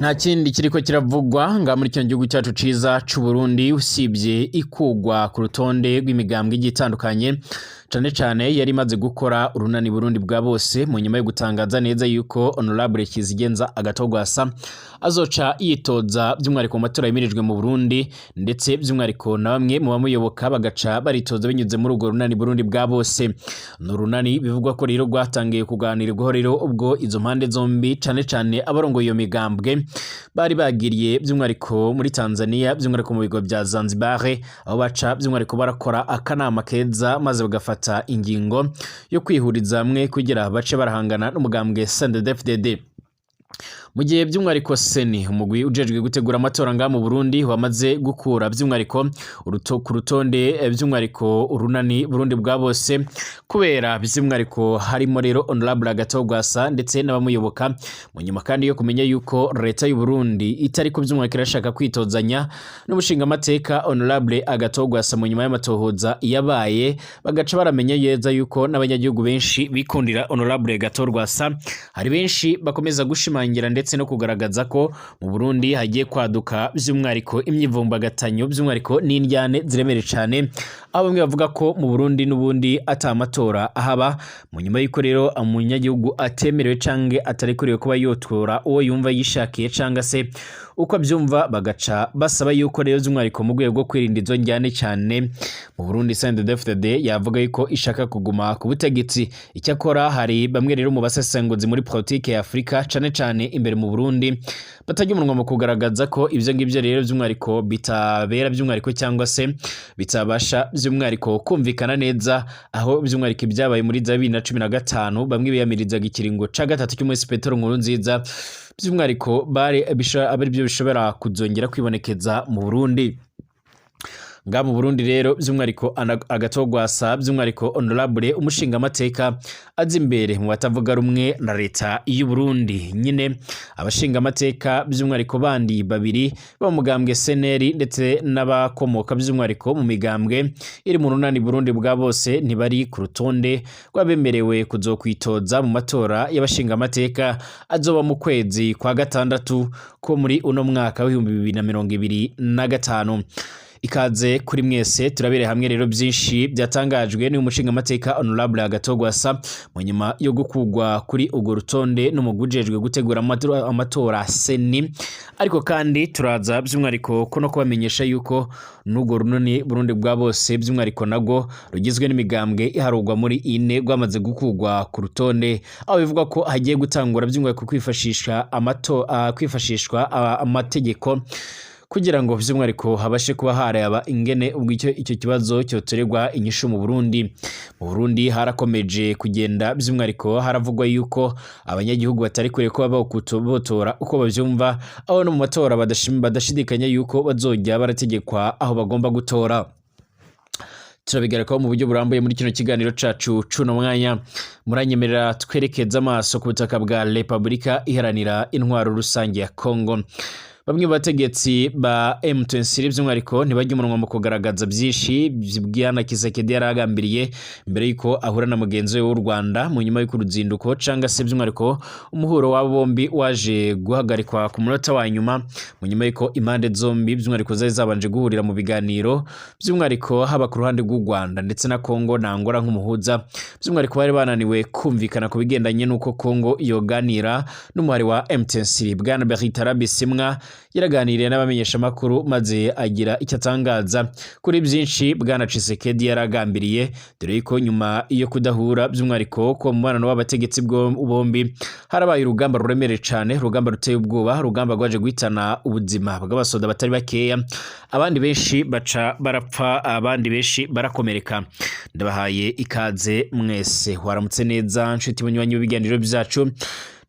Nta kindi kiriko kiravugwa nga muri kino gihugu cyacu ciza c'u Burundi usibye ikugwa ku rutonde rw'imigambwe igiye itandukanye, cane cane yari imaze gukora urunani Burundi bwa bose, mu nyuma yo gutangaza neza yuko Honorable Kizigenza Agathon Rwasa azoca yitoza by'umwihariko mu matora yimirijwe mu Burundi, ndetse by'umwihariko na bamwe mu bamuyoboka bagaca baritoza binyuze muri urwo runani Burundi bwa bose. Ni urunani bivugwa ko rero rwatangiye kuganirwaho rero ubwo izo mpande zombi, cane cane abarongoye iyo migambwe, bari bagiriye by'umwihariko muri Tanzania, by'umwihariko mu bigo bya Zanzibar, aho baca by'umwihariko barakora akanama keza maze bagafata ingingo yo kwihuriza hamwe kugira bace barahangana n'umugambwe CNDD-FDD. Mu gihe by'umwihariko CENI, umugwi ujejwe gutegura amatora ngaha mu Burundi, wamaze gukura by'umwihariko ku rutonde by'umwihariko urunani Burundi bwa bose, kubera by'umwihariko harimo rero Honorable Agathon Rwasa ndetse n'abamuyoboka, mu nyuma kandi yo kumenya yuko leta y'u Burundi itari ko by'umwihariko irashaka kwitozanya n'umushingamateka Honorable Agathon Rwasa, mu nyuma y'amatohoza yabaye bagaca baramenya yeza yuko n'abanyagihugu benshi bikundira Honorable Agathon Rwasa, hari benshi bakomeza gushimangira ndetse no kugaragaza ko mu Burundi hagiye kwaduka by'umwihariko imyivumbagatanyo, by'umwihariko n'indyane ziremereye cyane, aho bamwe bavuga ko mu Burundi n'ubundi ata amatora ahaba, mu nyuma y'uko rero umunyagihugu atemerewe canke atarekuriwe kuba yotora uwo yumva yishakiye canga se uko abyumva, bagaca basaba yuko rero by'umwihariko mu rwego rwo kwirinda izo njyane cyane mu Burundi, CNDD-FDD yavuga yuko ishaka kuguma ku butegetsi. Icyakora hari bamwe rero mu basesenguzi muri politike ya Afurika, cane cane imbere mu Burundi, batajya umunwa mu kugaragaza ko ivyo ngivyo rero by'umwihariko bitabera by'umwihariko cyangwa se bitabasha by'umwihariko kumvikana neza, aho by'umwihariko ibyabaye muri za 2015 bamwe biyamirizaga ikiringo ca gatatu cy'umuhisi Petero Nkurunziza, by'umwihariko bari ari byo bishobora kuzongera kwibonekeza mu Burundi. Nga mu Burundi rero by'umwihariko Agathon Rwasa, by'umwihariko honorable umushingamateka aza imbere mu batavuga rumwe na leta y'u Burundi nyine, abashingamateka by'umwihariko bandi babiri bo mu mugambwe CNL ndetse n'abakomoka by'umwihariko mu migambwe iri mu runani Burundi bwa bose ntibari ku rutonde rw'abemerewe kuzokwitoza mu matora y'abashingamateka azoba mu kwezi kwa gatandatu ko muri uno mwaka w'2025. Ikaze kuri mwese, turabere hamwe rero byinshi byatangajwe n'uyu mushingamateka Honorable Agathon Rwasa mu nyuma yo gukugwa kuri urwo rutonde n'umugwi ujejwe gutegura amatora CENI. Ariko kandi turaza by'umwihariko ko no kubamenyesha yuko n'urwo runani Burundi bwa bose by'umwihariko nabwo rugizwe n'imigambwe iharugwa muri ine rwamaze gukugwa ku rutonde, aho bivugwa ko hagiye gutangura by'umwihariko kwifashisha kwifashishwa amategeko kugira ngo by'umwihariko habashe kuba haraba ingene ubwo icyo kibazo cyotorerwa inyishu mu Burundi. Mu Burundi harakomeje kugenda by'umwihariko haravugwa yuko abanyagihugu batari kure kuba botora uko bavyumva, aho no mu matora badashidikanya yuko bazojya barategekwa aho bagomba gutora. Turabigarakaho mu buryo burambuye muri kino kiganiro cacu cuno mwanya. Muranyemerera twerekeza amaso ku butaka bwa Repubulika Iharanira Intwaro Rusange ya Congo. Bamwe mu bategetsi ba M23 by'umwihariko ntibajya umunwa mu kugaragaza byinshi Bwana Tshisekedi yari agambiriye mbere yuko ahura na mugenzi we w'u Rwanda, mu nyuma y'uko uruzinduko canga se by'umwihariko umuhuro w'abo bombi waje guhagarikwa ku munota wa nyuma, mu nyuma y'uko impande zombi by'umwihariko zari zabanje guhurira mu biganiro, by'umwihariko haba ku ruhande rw'u Rwanda ndetse na Congo na Angola nk'umuhuza, by'umwihariko bari bananiwe kumvikana ku bigendanye n'uko Congo yoganira n'umuhari wa M23. Bwana Bertrand Bisimwa yaraganiriye n'abamenyeshamakuru maze agira icyo atangaza kuri byinshi Bwana Tshisekedi yaragambiriye, dore yuko nyuma yo kudahura by'umwihariko ko mubano w'abategetsi bombi harabaye urugamba ruremereye cyane, urugamba ruteye ubwoba, urugamba rwaje guhitana ubuzima bw'abasoda batari bakeya, abandi benshi baca barapfa, abandi benshi barakomereka. Ndabahaye ikaze mwese, waramutse neza nshuti munywanyi w'ibiganiro byacu.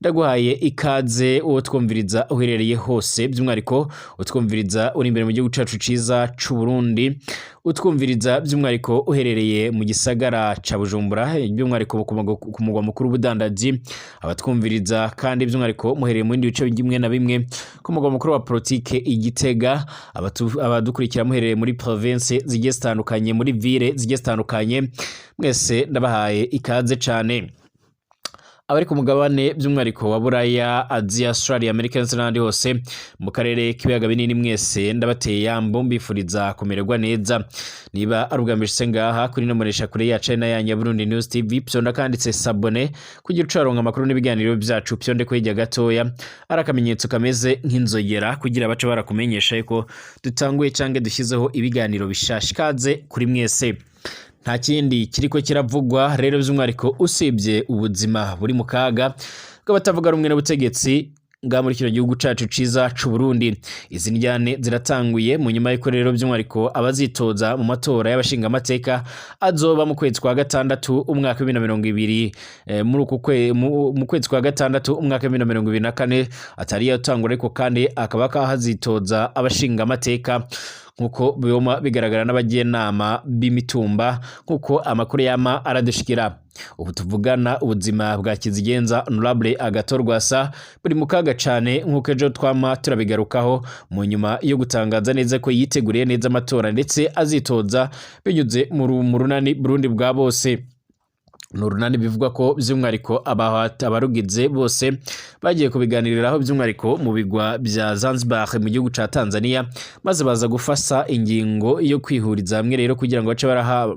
Ndaguhaye ikaze uwo twumviriza uherereye hose, by'umwihariko utwumviriza uri imbere mu gihugu cacu ciza c'u Burundi, utwumviriza by'umwihariko uherereye mu gisagara ca Bujumbura, by'umwihariko ku mugwa mukuru w'ubudandaji, abatwumviriza kandi by'umwihariko muherereye mu bindi bice bimwe na bimwe ku mugwa mukuru wa politike i Gitega, abadukurikira muherereye muri province zigiye zitandukanye, muri ville zigiye zitandukanye, mwese ndabahaye ikaze cane. Abari ku mugabane by'umwihariko wa Buraya, Aziya, Australia, Amerika ndetse n'ahandi hose mu karere k'ibiyaga binini, mwese ndabateye yambo, mbifuriza kumererwa neza. Niba ari ubwa mbere ushitse ngaha kuri ino mbonesha kure yacu na yanyu ya Burundi News TV, fyonda kanditse s'abonner kugira ucaronka amakuru n'ibiganiro byacu. Fyonde ko hirya gatoya ari akamenyetso kameze nk'inzogera kugira bace barakumenyesha yuko dutanguye canke dushyizeho ibiganiro bishasha. Ikaze kuri mwese. Nta kindi kiriko kiravugwa rero by'umwihariko usibye ubuzima buri mu kaga bw'abatavuga rumwe n'ubutegetsi ngaha muri kino gihugu cacu ciza c'u Burundi. Izi ndyane ziratanguye mu nyuma y'uko rero by'umwihariko abazitoza mu matora y'abashingamateka azoba mu kwezi kwa gatandatu umwaka wa 2020, muri uku mu kwezi kwa gatandatu umwaka wa 2024 atari yatangura, ariko kandi akaba kahazitoza abashingamateka nkuko biyoma bigaragara n'abagenama b'imitumba, nkuko amakuru yama aradushikira. Ubu tuvugana, ubuzima bwa kizigenza Honorable Agathon Rwasa buri mu kaga cane, nkuko ejo twama turabigarukaho mu nyuma yo gutangaza neza ko yiteguriye neza amatora ndetse azitoza binyuze mu runani Burundi bwa bose. Ni urunani bivugwa ko by'umwihariko abarugize bose bagiye kubiganiriraho by'umwihariko mu bigwa bya Zanzibar mu gihugu ca Tanzania, maze baza gufasa ingingo yo kwihuriza hamwe rero kugira ngo bace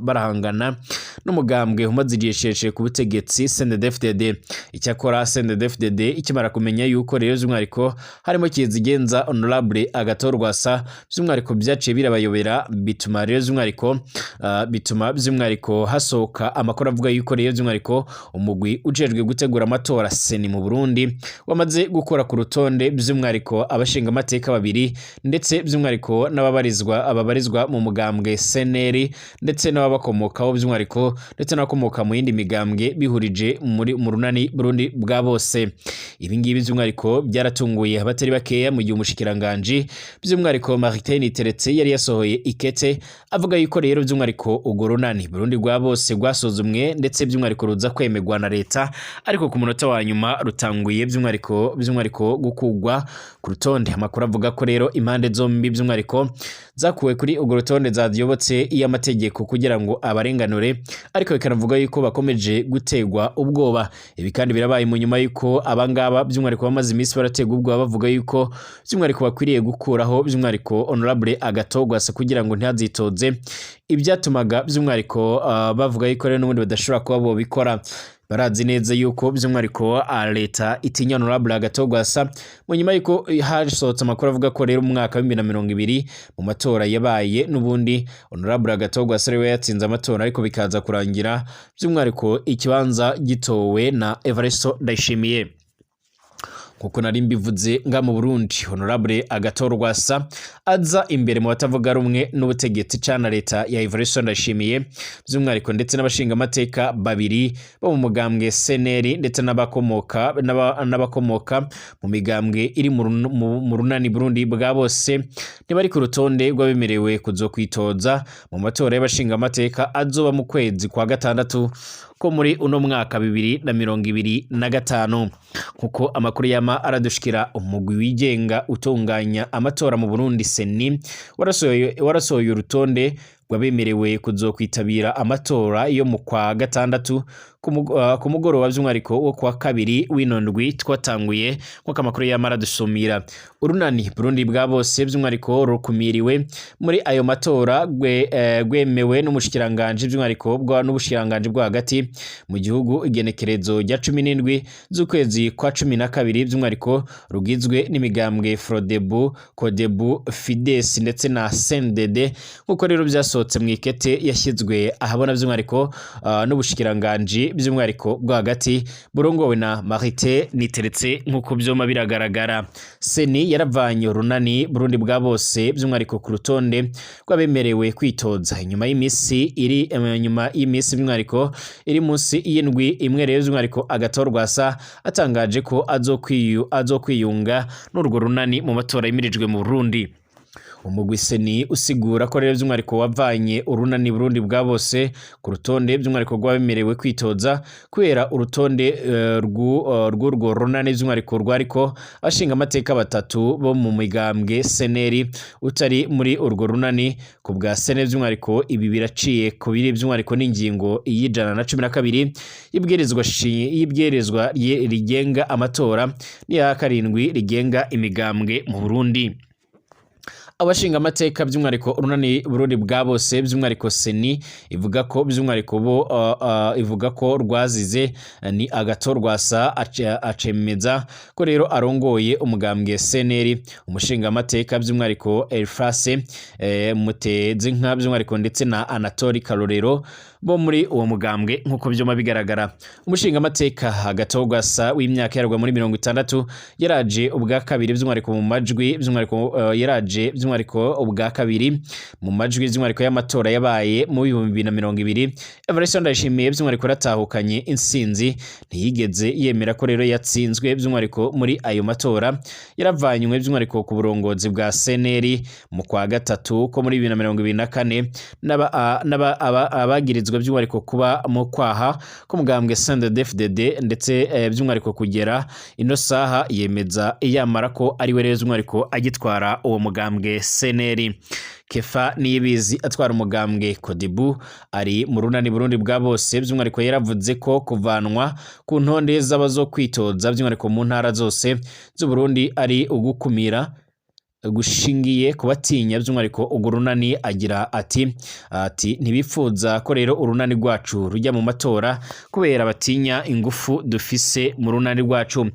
barahangana n'umugambwe umaze igihe kirekire ku butegetsi, CNDD-FDD. Icyakora CNDD-FDD ikimara kumenya yuko rero by'umwihariko harimo kizigenza Honorable Agathon Rwasa, by'umwihariko byaciye birabayobera, bituma rero by'umwihariko bituma by'umwihariko hasohoka amakuru avuga yuko rero by'umwihariko umugwi ujejwe gutegura amatora, CENI, mu Burundi wamaze gukora ku rutonde by'umwihariko abashingamateka babiri, ndetse by'umwihariko n'ababarizwa ababarizwa mu mugambwe CNL ndetse n'ababakomokaho by'umwihariko, ndetse n'abakomoka mu yindi migambwe bihurije muri mu runani Burundi bwa bose. Ibi ngibi by'umwihariko byaratunguye abatari bakeya, mu gihe umushikiranganji by'umwihariko Martin Niteretse yari yasohoye ikete avuga yuko rero by'umwihariko urwo runani Burundi bwa bose rwasuzumwe ndetse by'umwihariko ruza kwemerwa na leta, ariko ku munota wa nyuma rutanguye by'umwihariko gukugwa ku rutonde. Amakuru avuga ko rero impande zombi by'umwihariko zakuwe kuri urwo rutonde zayobotse iy'amategeko kugira ngo abarenganure, ariko bikanavuga yuko bakomeje gutegwa ubwoba. Ibi kandi birabaye mu nyuma yuko abangaba by'umwihariko bamaze iminsi barategwa ubwoba, bavuga yuko by'umwihariko bakwiriye gukuraho by'umwihariko Honorable Agathon Rwasa kugira ngo ntihazitoze, ibyatumaga by'umwihariko bavuga yuko rero n'ubundi badashobora kuba bobikora. Barazi neza yuko by'umwihariko leta itinya Honorable Agathon Rwasa, mu nyuma yuko hasohotse amakuru avuga ko rero mu mwaka wa 2020 mu matora yabaye n'ubundi Honorable Agathon Rwasa ariwe yatsinze amatora, ariko bikaza kurangira by'umwihariko ikibanza gitowe na Evariste Ndayishimiye. Nkuko nari mbivuze, nga mu Burundi Honorable Agathon Rwasa aza imbere mu batavuga rumwe n'ubutegetsi cana leta ya Evariste Ndayishimiye by'umwihariko, ndetse n'abashingamateka babiri bo mu mugambwe CNL ndetse n'abakomoka mu migambwe iri mu runani Burundi bwa bose ntibari ku rutonde rw'abemerewe kuzokwitoza mu matora y'abashingamateka azoba mu kwezi kwa gatandatu ko muri uno mwaka 2025. Nkuko amakuru yama aradushikira, umugwi wigenga utunganya amatora mu Burundi, CENI, warasohoye urutonde rw'abemerewe kuzokwitabira amatora yo mu kwa gatandatu ku mugoroba by'umwihariko wo kuwa kabiri w'ino ndwi twatanguye. Nk'uko amakuru yama aradusumira, urunani Burundi bwa bose by'umwihariko rukumiriwe muri ayo matora, rwemewe n'umushikiranganji by'umwihariko n'ubushikiranganji bwo hagati mu gihugu igenekerezo rya 17 z'ukwezi kwa 12. By'umwihariko rugizwe n'imigambwe Frodebu, Kodebu, Fides ndetse na CNDD, nk'uko rero byasohotse mu ikete yashyizwe ahabona by'umwihariko n'ubushikiranganji by'umwihariko bwo hagati burongowe na Marite Niteretse. Nk'uko byoma biragaragara, CENI yaravanye urunani Burundi bwa bose by'umwihariko ku rutonde rw'abemerewe kwitoza inyuma y'iminsi iri nyuma y'iminsi by'umwihariko iri munsi y'indwi imwe rero by'umwihariko Agathon Rwasa atangaje ko azokwiyunga n'urwo runani mu matora yimirijwe mu Burundi. Umugwi CENI usigura ko rero by'umwihariko wavanye Urunani Burundi bwa bose ku rutonde by'umwihariko rw'abemerewe kwitoza, kubera urutonde rw'urwo runani by'umwihariko rwariko abashinga amateka batatu bo mu migambwe CNL utari muri urwo runani. Ku bwa CNL, by'umwihariko ibi biraciye ku biri by'umwihariko n'ingingo y'112 y'ibwirizwa rigenga amatora n'iya karindwi rigenga imigambwe mu Burundi. Abashinga amateka by'umwihariko Urunani Burundi bwa bose, by'umwihariko CENI ivuga ko by'umwihariko bo ivuga ko rwazize ni Agathon Rwasa, acemeza ko rero arongoye umugambwe CNL, umushinga amateka by'umwihariko Elphase Mutezinka by'umwihariko ndetse na Anatole Karorero bo muri uwo mugambwe. Nk'uko byuma bigaragara, umushinga amateka Agathon Rwasa w'imyaka yarwa muri 60 yaraje ubwa kabiri by'umwihariko mu majwi, by'umwihariko yaraje by'umwihariko ubwa kabiri mu majwi by'umwihariko y'amatora yabaye mu 2020. Evariste Ndayishimiye by'umwihariko yaratahukanye intsinzi, ntiyigeze yemera ko rero yatsinzwe by'umwihariko muri ayo matora. Yaravanywe by'umwihariko ku burongozi bwa CNL mu kwa gatatu ko muri 2024 abagirizwa by'umwihariko kuba mu kwaha k'umugambwe CNDD-FDD, ndetse by'umwihariko kugera ino saha yemeza yamara ko ari we rero by'umwihariko agitwara uwo mugambwe CNL. Kefa Niyibizi atwara umugambwe CODEBU ari mu Runani Burundi bwa bose, by'umwihariko yaravuze ko kuvanwa ku ntonde z'abazokwitoza by'umwihariko mu ntara zose z'u Burundi ari ugukumira gushingiye kubatinya by'umwihariko urwo runani. Agira ati "Ntibifuza ko rero urunani rwacu rujya mu matora kubera batinya ingufu dufise mu runani rwacu."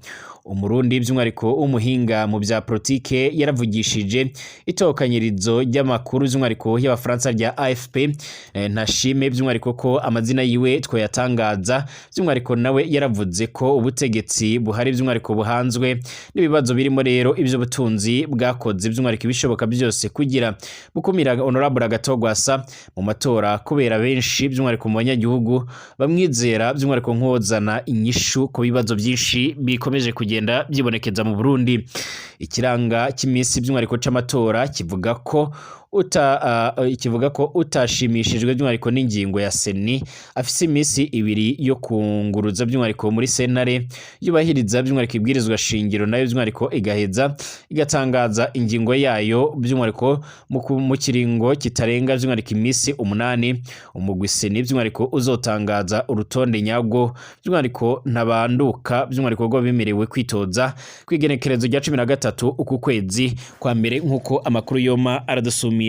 Umurundi by'umwihariko w'umuhinga mu bya politike yaravugishije itokanyirizo ry'amakuru by'umwihariko y'Abafaransa rya AFP, ntashime by'umwihariko ko amazina yiwe twoyatangaza, by'umwihariko nawe yaravuze ko ubutegetsi buhari by'umwihariko buhanzwe n'ibibazo birimo rero iby'ubutunzi, bwakoze by'umwihariko ibishoboka byose kugira bukumira Honorable Agathon Rwasa mu matora, kubera benshi by'umwihariko mu banyagihugu bamwizera by'umwihariko nk'uwozana inyishu ku bibazo byinshi bikomeje kugenda byibonekeza mu Burundi. Ikiranga cy'iminsi by'umwihariko c'amatora kivuga ko utashimishijwe by'umwihariko n'ingingo ya CENI afise iminsi 2 yo kunguruza by'umwihariko muri sentare yubahiriza by'umwihariko ibwirizwa shingiro, nayo by'umwihariko igaheza igatangaza ingingo yayo by'umwihariko mu kiringo kitarenga by'umwihariko iminsi 8. Umugwi CENI by'umwihariko uzotangaza urutonde nyabwo by'umwihariko ntabanduka by'umwihariko rwo bemerewe kwitoza kw'igenekerezo rya 13 uku kwezi kwa mbere, nk'uko amakuru yoma aradusumira.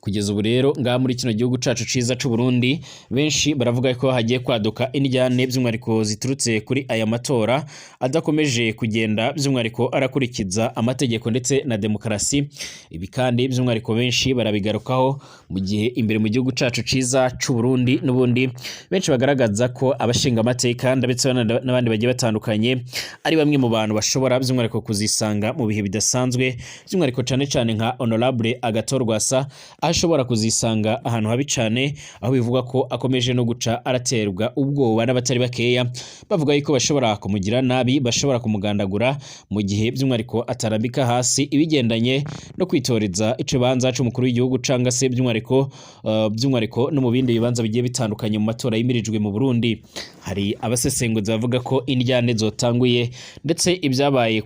Kugeza ubu rero ngaha muri kino gihugu cacu ciza c'u Burundi, benshi baravuga ko hagiye kwaduka indyane by'umwihariko ziturutse kuri aya matora adakomeje kugenda by'umwihariko arakurikiza amategeko ndetse na demokarasi. Ibi kandi by'umwihariko benshi barabigarukaho mu gihe imbere mu gihugu cacu ciza c'u Burundi n'ubundi benshi bagaragaza ko abashinga amateka ndetse n'abandi bagiye batandukanye ari bamwe mu bantu bashobora by'umwihariko kuzisanga mu bihe bidasanzwe, by'umwihariko cane cane nka Honorable Agathon Rwasa, aho ashobora kuzisanga ahantu habi cane, aho bivugwa ko akomeje no guca araterwa ubwoba n'abatari bakeya, bavuga yuko bashobora kumugira nabi, bashobora kumugandagura mu gihe by'umwihariko atarambika hasi ibigendanye no kwitoreza ikibanza c'umukuru w'igihugu, canga se by'umwihariko no mu bindi bibanza bigiye bitandukanye mu matora yimirijwe mu Burundi. Hari abasesenguzi bavuga ko indyane zotanguye, ndetse ibyabaye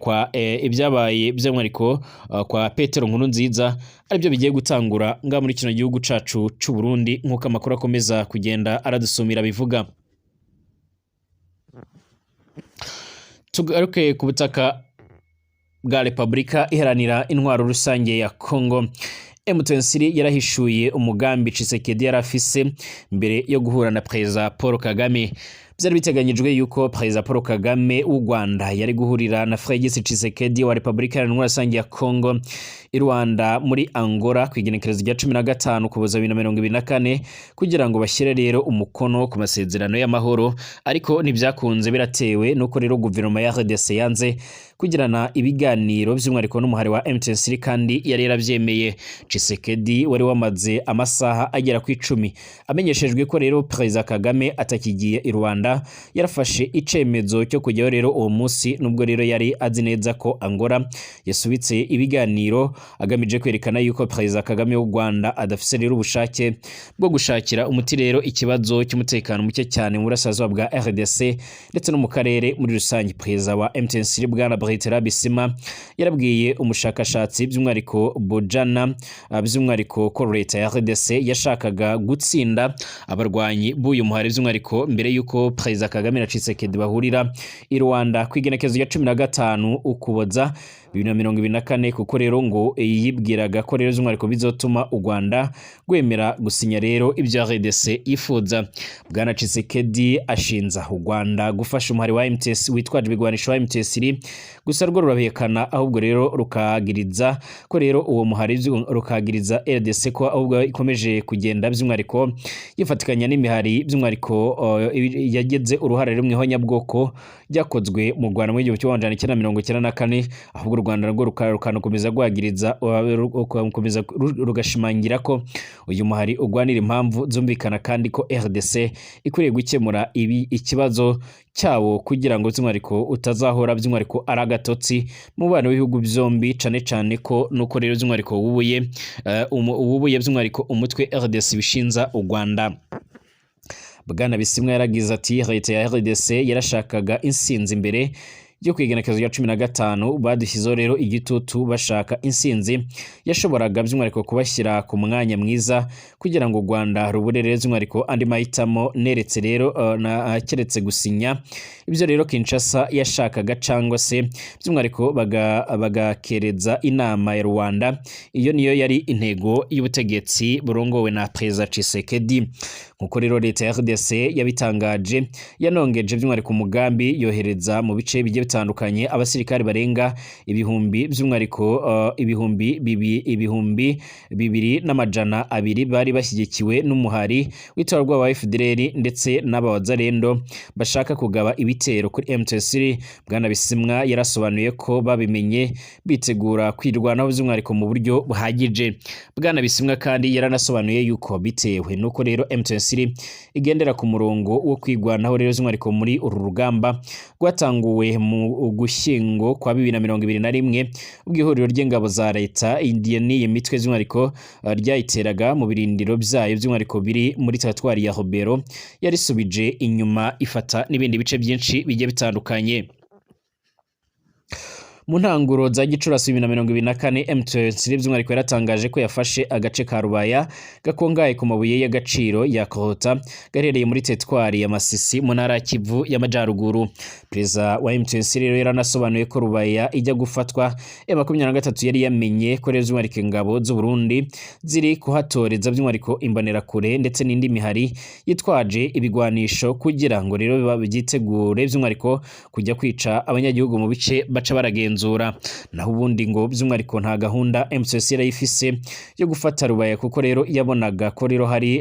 by'umwihariko kwa Petero Nkurunziza aribyo bigiye gutangura nga muri kino gihugu cacu c'u Burundi, nk'uko amakuru akomeza kugenda aradusumira bivuga. Tugaruke ku butaka bwa Repubulika Iharanira Intwaro Rusange ya Congo. M23 yarahishuye umugambi Tshisekedi yari afise mbere yo guhura na Perezida Paul Kagame. Byari biteganyijwe yuko Perezida Paul Kagame w'u Rwanda yari guhurira na Felix Tshisekedi wa Repubulika Iharanira Rusange ya Congo i Rwanda muri Angola ku igenekerezo rya 15 Ukuboza 2024, kugira ngo bashyire rero umukono ku masezerano y'amahoro, ariko ntibyakunze, biratewe nuko rero guverinoma ya RDC yanze. kugirana ibiganiro by'umwihariko n'umuhari wa M23, kandi yari yaravyemeye. Tshisekedi wari wamaze amasaha agera ku 10 amenyeshejwe ko rero Perezida Kagame atakigiye i Rwanda, yarafashe icemezo cyo kujyayo rero uwo munsi, nubwo rero yari azi neza ko Angola yasubitse ibiganiro, agamije kwerekana yuko Perezida Kagame w'u Rwanda adafise rero ubushake bwo gushakira umuti rero ikibazo cy'umutekano muke cyane mu burasirazuba bwa RDC ndetse no mu karere muri rusange. Perezida wa M23, Bwana Bertrand Bisimwa, yarabwiye umushakashatsi by'umwihariko Bojana by'umwihariko ko leta ya RDC yashakaga gutsinda abarwanyi b'uyu muhari by'umwihariko mbere y'uko Perezida Kagame na Tshisekedi bahurira i Rwanda ku igenekerezo rya 15 Ukuboza 2024, kuko rero ngo yibwiraga ko rero by'umwihariko bizotuma u Rwanda rwemera gusinya rero ibyo RDC yifuza. Bwana Tshisekedi ashinza u Rwanda gufasha umuhari wa MTS witwaje ibigwanisho wa M23, gusa rwo rurabihekana, ahubwo rero rukagiriza ko rero uwo muhari, rukagiriza RDC ko ahubwo ikomeje kugenda by'umwihariko yifatikanya n'imihari by'umwihariko yagize uruhare rumwe ihonyabwoko ryakozwe mu Rwanda mu 1994. Ahubwo u Rwanda rwo rukanakomeza rwagiriza, rugakomeza rugashimangira ko uyu muhari ugwanira impamvu zumvikana, kandi ko RDC ikwiriye gukemura ibi ikibazo cyawo kugira ngo by'umwihariko utazahora by'umwihariko ari agatotsi mu bana w'ibihugu byombi, cane cane ko nuko rero by'umwihariko wubuye by'umwihariko umutwe RDC bishinza u Rwanda. Bwana Bisimwa yaragize ati: "Leta ya RDC yarashakaga insinzi imbere yo kwigenekerezo rya 15. Badushyizeho rero igitutu bashaka insinzi yashoboraga by'umwihariko kubashyira ku mwanya mwiza kugira ngo u Rwanda rubure rero by'umwihariko andi mahitamo neretse rero na keretse gusinya ibyo rero Kinshasa yashakaga, cyangwa se by'umwihariko bagakereza inama ya Rwanda. Iyo niyo yari intego y'ubutegetsi burongowe na Perezida Tshisekedi." Nkuko rero leta ya RDC yabitangaje, yanongeje by'umwihariko umugambi, yohereza mu bice bigiye bitandukanye abasirikari barenga ibihumbi by'umwihariko 2200 bari bashyigikiwe n'umuhari w'itorwa wa FDLR ndetse n'abawazalendo bashaka kugaba ibitero kuri M23. Bwana Bisimwa yarasobanuye ko babimenye bitegura kwirwanaho by'umwihariko mu buryo buhagije. Bwana Bisimwa kandi yaranasobanuye yuko bitewe nuko rero M23 igendera ku murongo wo kwigwanaho rero by'umwihariko muri uru rugamba rwatanguwe mu Ugushyingo kwa 2021, ubwo ihuriro ry'ingabo za leta n'iyi mitwe by'umwihariko ryayiteraga mu birindiro byayo by'umwihariko biri muri teritwari ya Lubero, yarisubije inyuma ifata n'ibindi bice byinshi bigiye bitandukanye. Mu ntanguro za Gicurasi 2024, M23 by'umwihariko yaratangaje ko yafashe agace ka Rubaya gakungahaye ku mabuye y'agaciro ya Kota, gaherereye muri teritwari ya Masisi mu ntara ya Kivu y'Amajyaruguru. Perezida wa M23 rero yaranasobanuye ko Rubaya ijya gufatwa, M23 yari yamenye ko rero by'umwihariko ingabo z'u Burundi ziri kuhatoreza by'umwihariko imbonerakure ndetse n'indi mihari yitwaje ibigwanisho, kugira ngo rero byitegure by'umwihariko kujya kwica abanyagihugu mu bice baca baragenzura. Naho ubundi ngo by'umwihariko nta gahunda M23 yari ifise yo gufata Rubaya, kuko rero yabonaga ko rero hari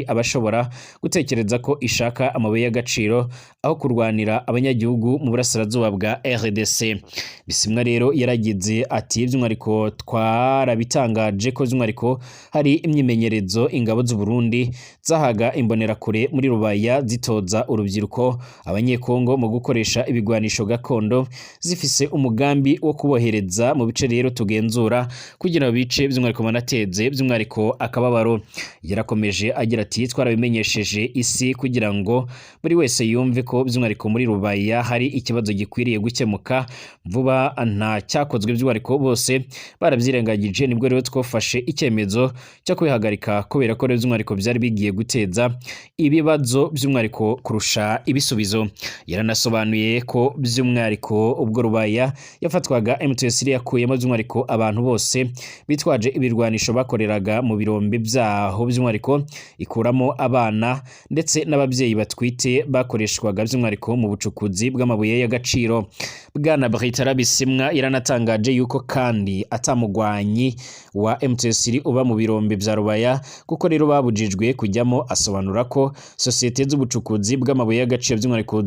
abashobora gutekereza ko ishaka amabuye y'agaciro aho kurwanira abanyagihugu mu burasirazuba bwa RDC. Bisimwa rero yaragize ati: "By'umwihariko twarabitangaje ko by'umwihariko hari imyimenyerezo ingabo z'u Burundi zahaga imbonerakure muri Rubaya, zitoza urubyiruko abanyekongo mu gukoresha ibigwanisho gakondo, zifise umugambi wo kubohereza mu bice rero tugenzura kugira ngo bice by'umwihariko banateze by'umwihariko akababaro." Yarakomeje agira ati: "Twarabimenyesheje isi kugira ngo buri wese yumve ko by'umwihariko muri Rubaya hari ikibazo gikwiriye gukemuka vuba. Nta cyakozwe by'umwihariko, bose barabyirengagije. Nibwo rero twafashe icyemezo cyo kubihagarika, kubera ko rero by'umwihariko byari bigiye guteza ibibazo by'umwihariko kurusha ibisubizo." Yaranasobanuye ko by'umwihariko ubwo Rubaya yafatwaga, M23 yakuyemo by'umwihariko abantu bose bitwaje ibirwanisho bakoreraga mu birombe byaho, by'umwihariko ikuramo abana ndetse n'ababyeyi batwite bakoreshwaga by'umwihariko mu bucukuzi bw'amabuye y'agaciro. Bwana Bertrand Bisimwa yaranatangaje yuko kandi atamugwanyi wa M23 uba mu birombe bya Rubaya, kuko rero babujijwe kujyamo. kuyijyamo. Asobanura ko sosiyete z'ubucukuzi bw'amabuye y'agaciro by'umwihariko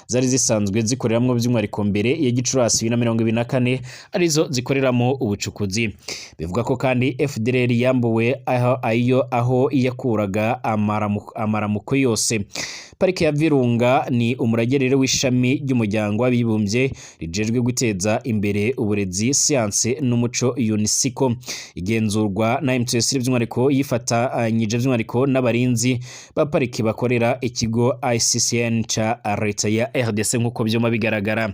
zari zisanzwe zikoreramo by'umwihariko mbere ya Gicurasi 2024 arizo zikoreramo ubucukuzi. Bivuga ko kandi FDLR yambuwe aho ayo aho yakuraga amaramuko yose. Parike ya Virunga ni umurage rero w'ishami ry'Umuryango w'Abibumbye rijejwe guteza imbere uburezi, siyanse n'umuco, UNESCO. Igenzurwa na M23 by'umwihariko yifatanyije by'umwihariko n'abarinzi ba pariki bakorera ikigo ICCN ca leta ya RDC, nk'uko byuma bigaragara.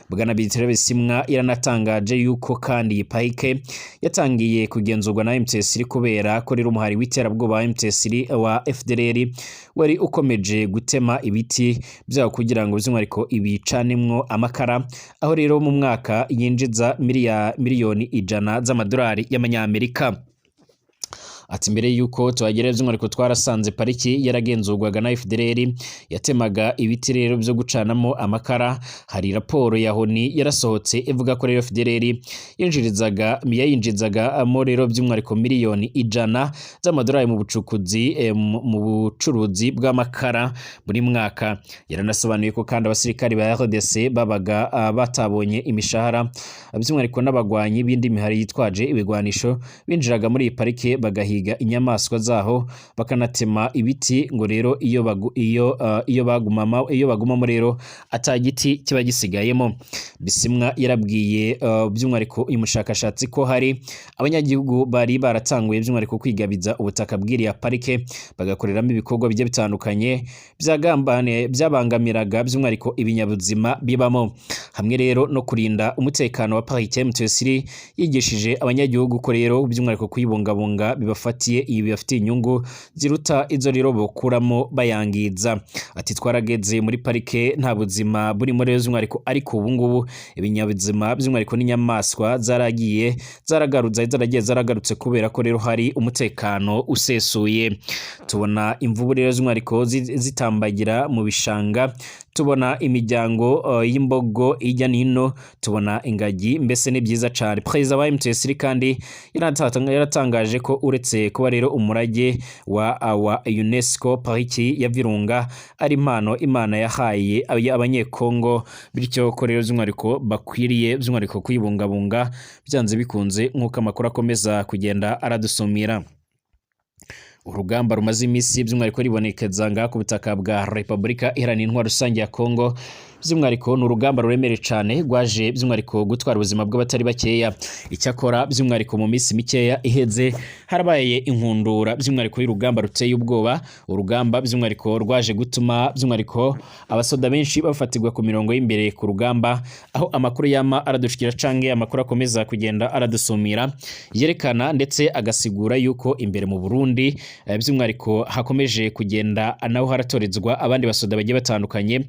Bwana Bertrand Bisimwa yaranatangaje yuko kandi iyi parike yatangiye kugenzurwa na M23 kubera ko rero umuhari w'iterabwoba wa M23 wa FDLR wari ukomeje gutema ibiti byawo kugira ngo by'umwihariko ibicanemwo amakara, aho rero mu mwaka yinjiza 100 miliyoni z'amadolari y'amanyamerika. Ati: "Mbere yuko tuhagera by'umwihariko twarasanze pariki yaragenzurwaga na FDLR, yatemaga ibiti rero byo gucanamo amakara. Hari raporo ya ONU yarasohotse ivuga ko rero FDLR yayinjizaga mo rero by'umwihariko 100 miliyoni z'amadolari mu bucukuzi mu bucuruzi bw'amakara buri mwaka." Yaranasobanuye ko kandi abasirikari ba RDC babaga batabonye imishahara, by'umwihariko n'abagwanyi b'indi mihari yitwaje ibigwanisho binjiraga muri iyi parike bagahiga inyamaswa zaho, bakanatema ibiti, ngo rero iyo bagumamo rero ata giti kiba gisigayemo. Bisimwa yarabwiye by'umwihariko uyu mushakashatsi ko hari abanyagihugu bari baratanguye by'umwihariko kwigabiza ubutaka bw'iriya parike, bagakoreramo ibikorwa bigiye bitandukanye byagambane byabangamiraga by'umwihariko ibinyabuzima bibamo. Hamwe rero no kurinda umutekano wa parike, M23 yigishije abanyagihugu ko rero by'umwihariko kuyibungabunga bibafitiye inyungu ziruta izo rero bokuramo bayangiza. Ati: "Twarageze muri parike nta buzima burimo rero by'umwihariko, ariko ubu ngubu ibinyabuzima by'umwihariko n'inyamaswa zaragiye zaragarutse, zaragiye zaragarutse kubera ko rero hari umutekano usesuye. Tubona imvubu rero by'umwihariko zitambagira mu bishanga, tubona imiryango y'imbogo ijya nino, tubona ingagi, mbese ni byiza cyane." Perezida wa M23 kandi yaratangaje ko uretse kuba rero umurage wa UNESCO, pariki ya Virunga ari impano Imana yahaye Abanyekongo, bityo ko rero by'umwihariko bakwiriye by'umwihariko kuyibungabunga byanze bikunze, nk'uko amakuru akomeza kugenda aradusumira. Urugamba rumaze iminsi by'umwihariko ribonekeza ngaha ku butaka bwa Repubulika Iharanira Intwaro Rusange ya Kongo, by'umwihariko ni urugamba ruremereye cyane rwaje by'umwihariko gutwara ubuzima bw'abatari bakeya. Icyakora by'umwihariko mu minsi mikeya iheze harabaye inkundura by'umwihariko y'urugamba ruteye ubwoba, urugamba by'umwihariko rwaje gutuma by'umwihariko abasoda benshi bafatirwa ku mirongo y'imbere ku rugamba, aho amakuru yama aradushikira canke amakuru akomeza kugenda aradusumira yerekana ndetse agasigura yuko imbere mu Burundi by'umwihariko hakomeje kugenda naho haratorezwa abandi basoda bagiye batandukanye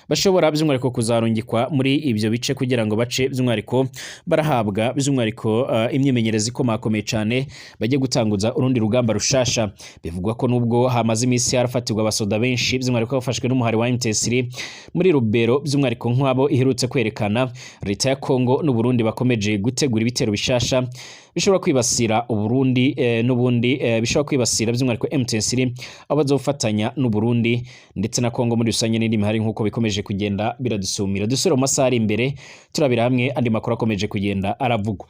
bashobora by'umwihariko kuzarungikwa muri ibyo bice kugira ngo bace by'umwihariko barahabwa by'umwihariko imyimenyerezo ikomakomeye cyane, bajye gutanguza urundi rugamba rushasha. Bivugwa ko nubwo hamaze iminsi harafatirwa abasoda benshi by'umwihariko bafashwe n'umuhari wa M23 muri Rubero, by'umwihariko nk'abo iherutse kwerekana, leta ya Kongo n'u Burundi bakomeje gutegura ibitero bishasha bishobora kwibasira Uburundi n'ubundi bishobora kwibasira by'umwihariko M23, aho bazofatanya n'u Burundi ndetse na Kongo muri rusange n'indi mihari, nk'uko bikomeje kugenda biradusumira. Dusubire mu masaha ari imbere turabira hamwe andi makuru akomeje kugenda aravugwa.